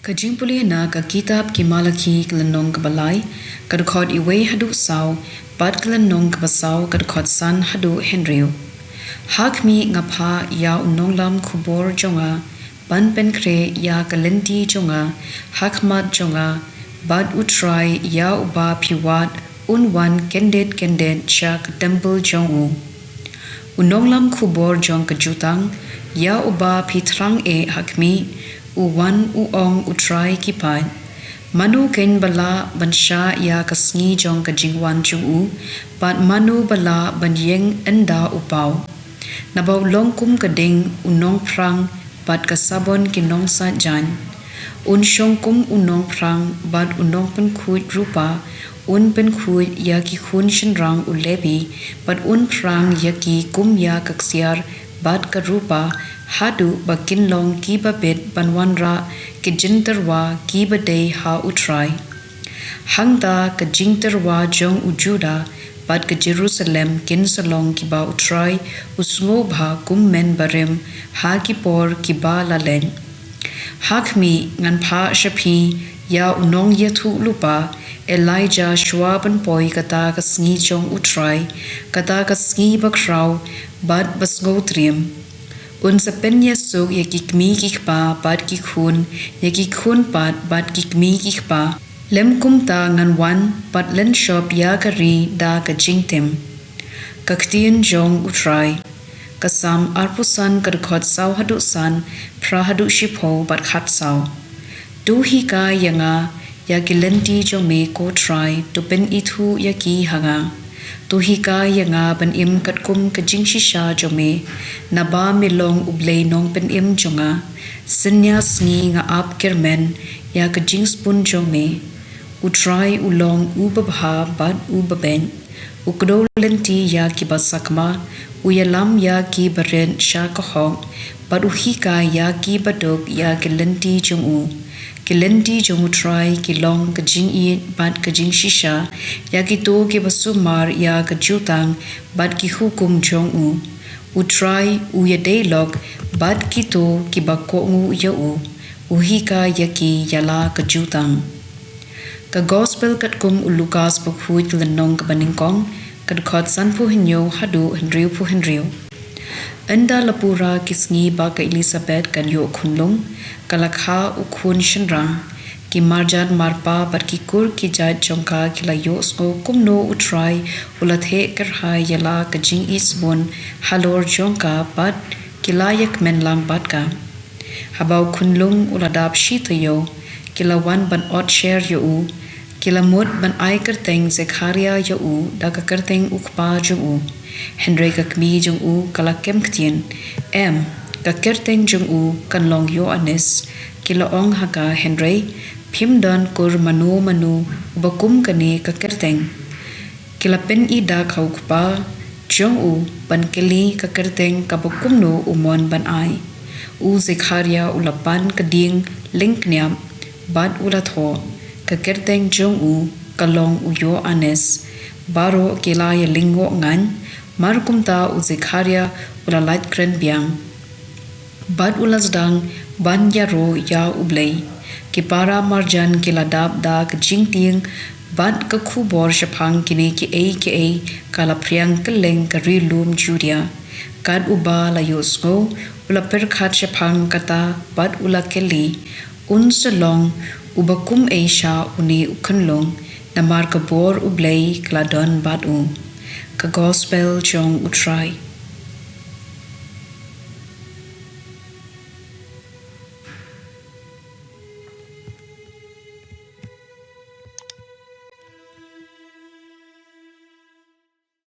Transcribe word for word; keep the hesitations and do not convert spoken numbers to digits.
Ka jingpule na ka kitab ki Malaki ka lynnong kaba lai, ka dkhot wei haduh saw, bad ka lynnong kaba saw ka dkhot san haduh hynriew. Ha khmih, nga phah ïa u nonglam khubor jong nga ban pynkhreh ïa ka lynti jong nga ha khmat jong nga, bad U Trai ïa uba phi wad un wan kyndit kyndit sha ka templ jong u. U nonglam khubor jong ka jutang ïa uba phi thrang eh ha khmih, u wan u ong: U Trai ki paid, mano keiñ ba lah ban shah ïa ka sngi jong ka jingwan jong u, bad mano ba lah ban ïeng ynda u paw? Naba u long kum ka ding u nongphrang bad ka sabon ki nongsait jaiñ. Un shong kum u nongphrang bad u nongpynkhuid rupa, un pynkhuid ïa ki khun shynrang u Lebi, bad un phrang ïa ki kum ïa ka ksiar bad ka rupa, haduh ba kin long kiba bit ban wanrah ki jingtyrwa kiba dei ha U Trai. Hangta ka jingtyrwa jong u Judah bad ka Jerusalem kin sa long kiba U Trai u sngewbha kum mynbarim ha ki por kiba la leit. Ha khmih, ngan phah sha phi ïa u nongïathuhlypa Elijah shuwa ban poi kata ka sngi jong U Trai, kata ka sngi bakhraw bad basngewtriem. Un sa pynïasuk ïa ki kmie ki kpa bad ki khun, ïa ki khun pat bad ki kmie ki kpa. Lymkumta ngan wan bad lynshop ïa ka ri da ka jingtim. Ka ktien jong U Trai. Ka Salm arphew san, ka dkhot saw haduh san, phra haduh shiphew bad khatsaw. To hikai ïa nga ïa ki lynti jong me, ko Trai, to pynithuh ïa ki ha nga. To hikai ïa nga ban im katkum ka jingshisha jong me, naba me long U Blei nongpynim jong nga. Synñia sngi nga ap kyrmen ïa ka jingspun jong me. U Trai u long uba bha bad uba beit. U kdew lynti ïa kiba sakma, u ïalam ïa kiba rit sha ka hok, bad u hikai ïa kiba duk ïa ki lynti jong u. Ki lynti jong U Trai ki long ka jingïeit bad ka jingshisha ïa kito kiba sumar ïa ka jutang bad ki hukum jong u. U Trai u ïadei lok bad kito kiba kohnguh ïa u, u hikai ïa ki ïa la ka jutang. Ka Gospel katkum u Lukas bakhuid, lynnong kaba nyngkong, ka dkhot sanphew hynñiew haduh hynriewphew hynriew. Ynda la pura ki sngi ba ka Elisabet kan ïoh khunlung, ka la kha u khun shynrang. Ki marjan marpa bad ki kur ki jait jong ka ki la ïohsngew kumno U Trai u la theh kyrhai ïa la ka jingïeit sbun halor jong ka, bad ki la ïakmen lang bad ka. Haba u khunlung u la dap shi taïew, ki la wan ban ot sher ïa u. Ki la mut ban ai kyrteng Zekhariah ïa u da ka kyrteng u kpa jong u. Hynrei ka kmie jong u ka la kem ktien: Em, ka kyrteng jong u kan long Ïoannis. Ki la ong ha ka: Hynrei phim don kur mano mano uba kum kane ka kyrteng. Ki la pyni dak ha u kpa jong u ban kylli ka kyrteng kaba kumno u mon ban ai. U Zekhariah u la pan ka dieng lyngkniap bad u la thoh: Ka kyrteng jong u ka long u Ïoannis. Baroh ki la ïalyngngoh ngan. Markumta u Zekhariah u la lait kren biang bad u la sdang ban ïaroh ïa U Blei. Ki para marjan ki la dap da ka jingtieng bad ka khubor shaphang kine kiei kiei ka la phriang kylleng ka ri lum Judia. Kat uba la ïohsngew, u la pyrkhat shaphang kata bad u la kylli: Un sa long uba kum ei sha une u khunlung? Namar ka bor U Blei ka la don bad u. Ka Gospel jong U Trai.